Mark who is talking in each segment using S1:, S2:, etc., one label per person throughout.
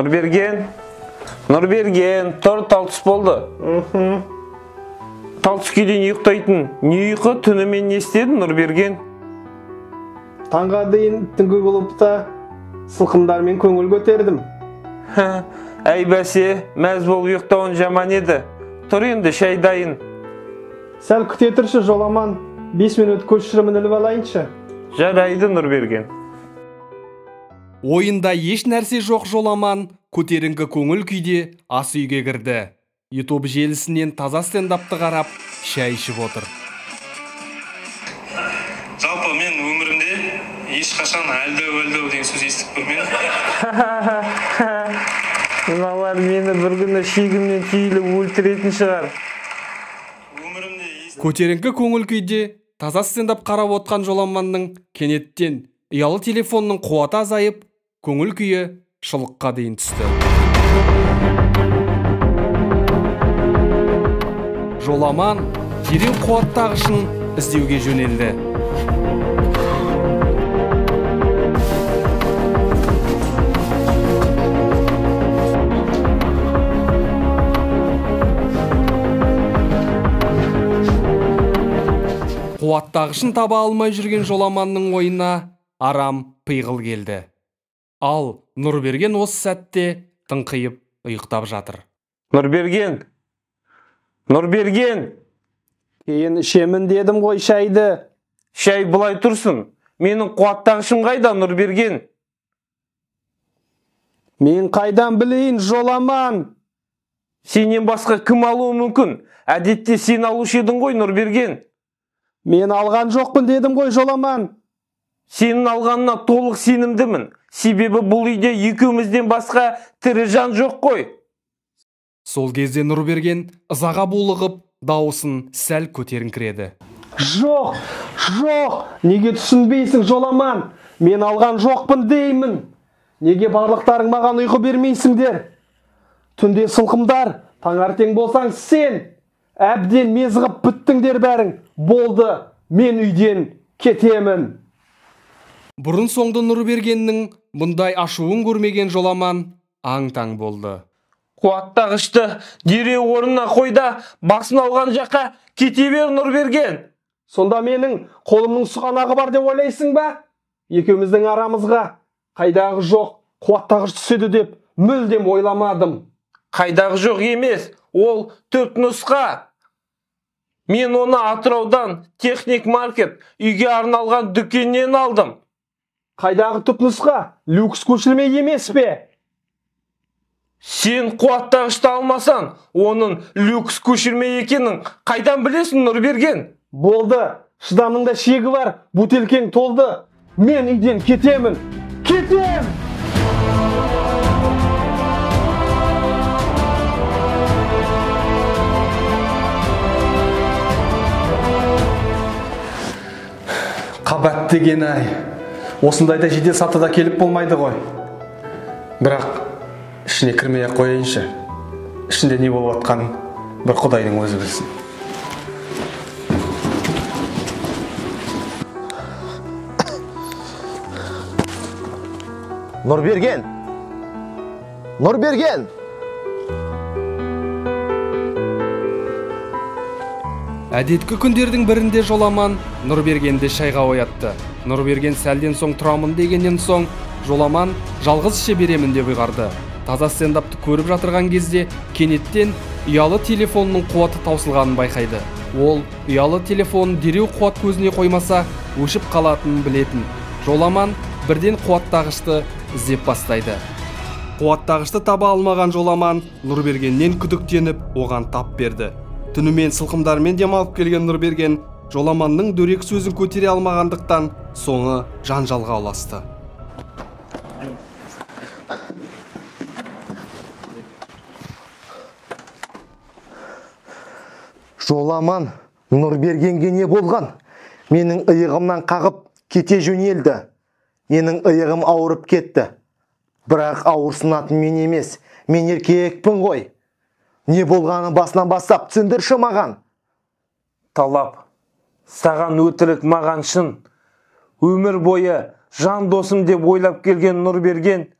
S1: Нұрберген, Нұрберген, тұр, тал түс болды. Тал түске дейін ұйықтайтын не ұйқы, түнімен не істедің, Нұрберген?
S2: Таңға дейін түнгі клубта сылқымдармен көңіл көтердім.
S1: Әй бәсе, мәз болып ұйықтауын жаман еді. Тұр енді, шай дайын.
S2: Сәл күте тұршы, Жоламан, 5 минут көшірімін іліп алайыншы.
S1: Жарайды, Нұрберген.
S3: Ойында еш нәрсе жоқ Жоламан көтеріңкі көңіл күйде ас үйге кірді. YouTube желісінен таза стендапты қарап, шай ішіп отыр.
S4: Жалпы мен өмірімде ешқашан әлдеу-әлдеу деген сөз естіп көрмедім.
S1: Мыналар мені бір күні шегімнен түйіліп өлтіретін шығар.
S3: Көтеріңкі көңіл күйде таза стендап қарап отқан Жоламанның кенеттен ұялы телефонның қуаты азайып, көңіл күйі шылыққа дейін түсті. Жоламан дереу қуаттағышын іздеуге жөнелді. Қуаттағышын таба алмай жүрген Жоламанның ойына арам пиғыл келді. Ал Нұрберген осы сәтте тыңқиып ұйықтап жатыр.
S1: Нұрберген! Нұрберген!
S2: Кейін ішемін дедім ғой шайды.
S1: Шай былай тұрсын. Менің қуаттағышым қайда, Нұрберген?
S2: Мен қайдан білейін, Жоламан?
S1: Сенен басқа кім алуы мүмкін? Әдетте сен алушы едің ғой, Нұрберген.
S2: Мен алған жоқпын дедім ғой, Жоламан.
S1: Сенің алғанына толық сенімдімін. Себебі бұл үйде екеумізден басқа тірі жан жоқ қой.
S3: Сол кезде Нұрберген ызаға булығып, дауысын сәл көтеріңкіреді.
S2: Жоқ, жоқ, неге түсінбейсің, Жоламан? Мен алған жоқпын деймін. Неге барлықтарың маған ұйқы бермейсіңдер? Түнде сылқымдар, таңертең болсаң сен. Әбден мезғып біттіңдер бәрің. Болды, мен үйден кетемін.
S3: Бұрын соңды Нұрбергеннің мұндай ашуын көрмеген Жоламан аң-таң болды.
S1: Қуаттағышты дереу орнына қой да, басын алған жаққа кете бер, Нұрберген.
S2: Сонда менің қолымның сұғанағы бар деп ойлайсың ба? Екеуміздің арамызға қайдағы жоқ қуаттағыш түседі деп мүлдем ойламадым.
S1: Қайдағы жоқ емес, ол түп нұсқа. Мен оны Атыраудан Техник Маркет үйге арналған дүкеннен алдым.
S2: Қайдағы түп нұсқа? Люкс көшірме емес пе?
S1: Сен қуаттағышты алмасаң, оның люкс көшірме екенін қайдан білесің, Нұрберген?
S2: Болды, шыдамның да шегі бар, бөтелкең толды. Мен үйден кетемін. Кетем!
S3: Қабат деген ай. Осындайда жедел сатыда келіп болмайды ғой. Бірақ ішіне кірмей-ақ қояйыншы. Ішінде не болып жатқанын бір Құдайдың өзі білсін.
S5: Нұрберген! Нұрберген!
S3: Әдеткі күндердің бірінде Жоламан Нұрбергенді шайға оятты. Нұрберген сәлден соң тұрамын дегеннен соң Жоламан жалғыз іше беремін деп ұйғарды. Таза стендапты көріп жатырған кезде кенеттен ұялы телефонның қуаты таусылғанын байқайды. Ол ұялы телефонын дереу қуат көзіне қоймаса өшіп қалатынын білетін. Жоламан бірден қуаттағышты іздеп бастайды. Қуаттағышты таба алмаған Жоламан Нұрбергеннен күдіктеніп оған тап берді. Түнімен сылқымдармен демалып келген Нұрберген Жоламанның дөрекі сөзін көтере алмағандықтан соңы жанжалға ұласты.
S5: Жоламан, Нұрбергенге не болған? Менің иығымнан қағып кете жөнелді. Менің иығым ауырып кетті. Бірақ ауырсынатын мен емес, мен еркекпін ғой. Не болғанын басынан бастап түсіндірші маған.
S1: Талап, саған өтірік, маған шын. Өмір бойы жан досым деп ойлап келген Нұрберген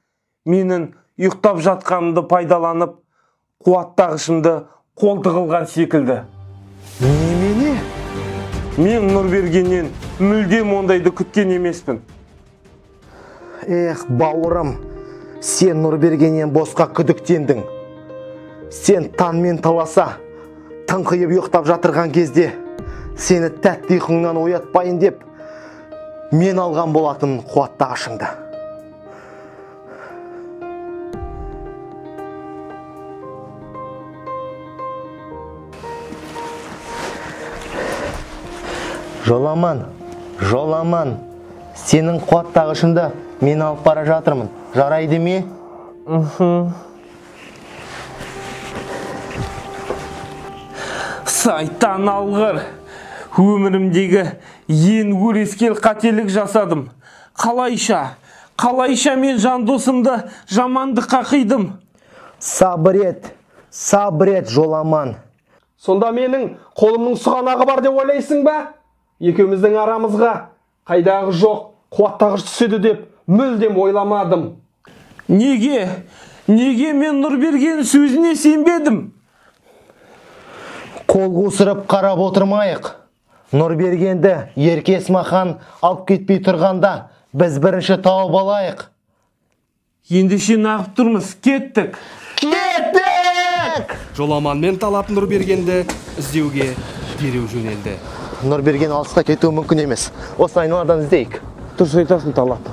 S1: менің ұйықтап жатқанымды пайдаланып, қуаттағышымды қолды қылған секілді.
S5: Немене?
S1: Мен Нұрбергеннен мүлдем ондайды күткен емеспін.
S5: Эх, бауырым, сен Нұрбергеннен босқа күдіктендің. Сен таңмен таласа, тыңқиып ұйықтап жатырған кезде, сені тәтті ұйқыңнан оятпайын деп, мен алған болатын қуаттағышыңды. Жоламан, Жоламан, сенің қуаттағышыңды мен алып бара жатырмын. Жарайды ме?
S1: Сайтан алғыр, өмірімдегі ең өрескел қателік жасадым. Қалайша, қалайша мен жан досымды жамандыққа қидым.
S5: Сабыр ет, сабыр ет, Жоламан.
S2: Сонда менің қолымның сұғанағы бар деп ойлайсың ба? Екеуміздің арамызға қайдағы жоқ қуаттағыш түседі деп мүлдем ойламадым.
S1: Неге? Неге мен Нұрберген сөзіне сенбедім?
S5: Қол қусырып қарап отырмайық. Нұрбергенді Ерке Есмахан алып кетпей тұрғанда біз бірінші тауып алайық.
S1: Ендеше нағып тұрмыз, кеттік.
S5: Кеттік!
S3: Жоламан мен Талап Нұрбергенді іздеуге дереу жөнелді.
S5: Нұрберген алысқа кетуі мүмкін емес. Осы айналадан іздейік.
S1: Дұрыс айтасың, Талап.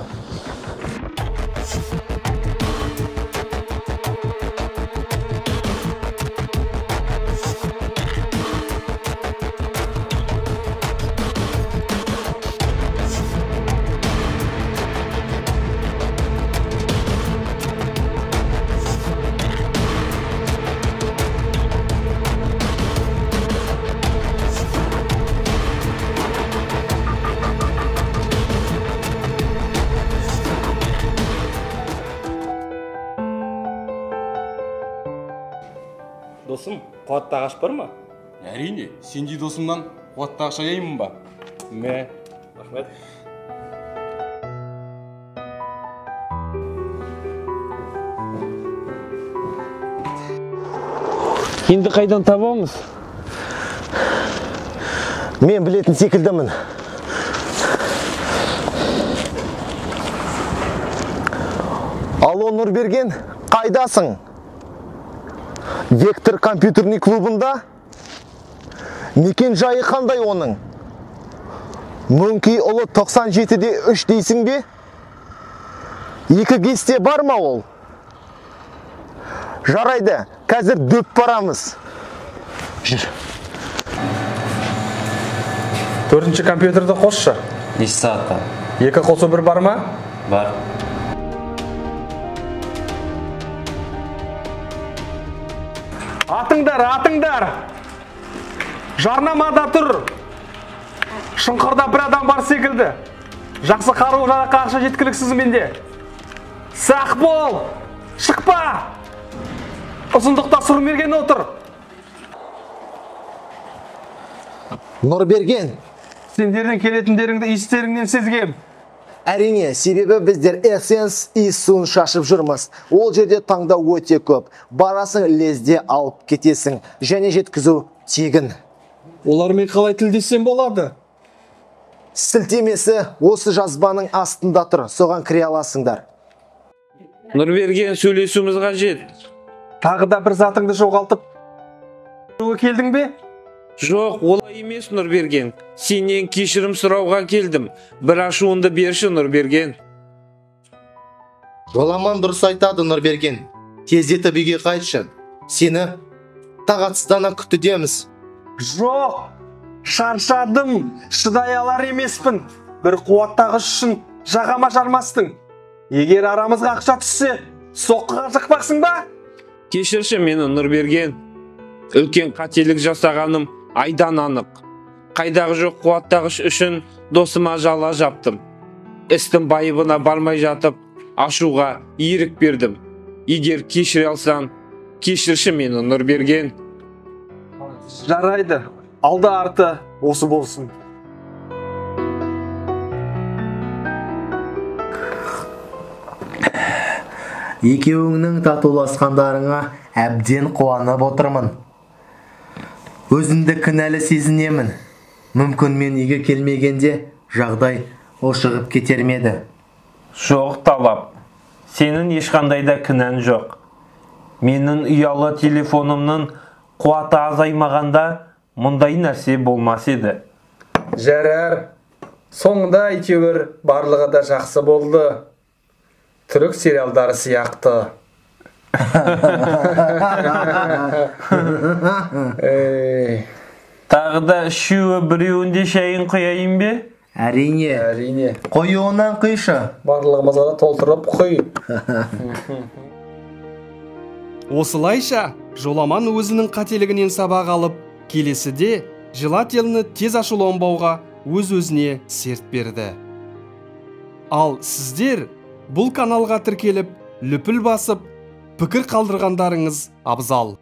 S6: Досым, қуаттағыш бар ма?
S3: Әрине, сендей досымнан қуаттағыш аяймын ба?
S6: Мә, рахмет.
S1: Енді қайдан табамыз?
S5: Мен білетін секілдімін. Алло, Нұрберген, қайдасың? Вектор компьютерный клубында? Мекен жайы қандай оның? Мөңкей ұлы 97-де 3 дейсің бе? 2 кесте бар ма ол? Жарайды, қазір дөп барамыз. Жүр.
S3: 4-ші компьютерді қосшы.
S7: Неше сағатта?
S3: 2 қосу 1 бар ма?
S7: Бар.
S2: Атыңдар, атыңдар! Жарнамада тұр. Шұңқырда бір адам бар секілді. Жақсы қару жараққа ақша жеткіліксіз менде. Сақ бол! Шықпа! Ұзындықта Сұрмерген отыр.
S5: Нұрберген!
S2: Сендердің келетіндеріңді иістеріңнен сезгем.
S5: Әрине, себебі біздер эссенс иіс суын шашып жүрміз. Ол жерде таңдау өте көп. Барасың, лезде алып кетесің. Және жеткізу тегін.
S2: Олармен қалай тілдессем болады?
S5: Сілтемесі осы жазбаның астында тұр. Соған кіре аласыңдар.
S1: Нұрберген, сөйлесуіміз қажет.
S2: Тағы да бір затыңды жоғалтып келдің бе?
S1: Жоқ, олай емес, Нұрберген. Сенен кешірім сұрауға келдім. Бір ашуыңды берші, Нұрберген.
S5: Жоламан дұрыс айтады, Нұрберген. Тездетіп үйге қайтшы. Сені тағатсыздана күтудеміз.
S2: Жоқ, шаршадым, шыдай алар емеспін. Бір қуаттағыш үшін жағама жармастың. Егер арамызға ақша түссе, соққыға жықпақсың ба?
S1: Кешірші мені, Нұрберген. Үлкен қателік жасағаным айдан анық. Қайдағы жоқ қуаттағыш үшін досыма жала жаптым. Істің байыбына бармай жатып, ашуға ерік бердім. Егер кешіре алсаң, кешірші мені, Нұрберген.
S2: Жарайды, алды арты осы болсын.
S5: Екеуіңнің татуласқандарыңа әбден қуанып отырмын. Өзімді кінәлі сезінемін. Мүмкін мен үйге келмегенде жағдай ушығып кетер ме еді?
S1: Жоқ, Талап. Сенің ешқандай да кінәң жоқ. Менің ұялы телефонымның қуаты азаймағанда мұндай нәрсе болмас еді.
S3: Жарар, соңында әйтеуір барлығы да жақсы болды. Түрік сериалдары сияқты. Ей.
S1: Тағы да үшеуі біреуінде шайын құяйын бе?
S5: Әрине.
S3: Әрине.
S5: Қоюынан құйшы.
S3: Барлығымызға да толтырып құй.
S2: Осылайша, Жоламан өзінің қателігінен сабақ алып, келесіде желательно тез ашуланбауға өз-өзіне серт берді. Ал сіздер бұл каналға тіркеліп, лүпіл басып, пікір қалдырғандарыңыз абзал.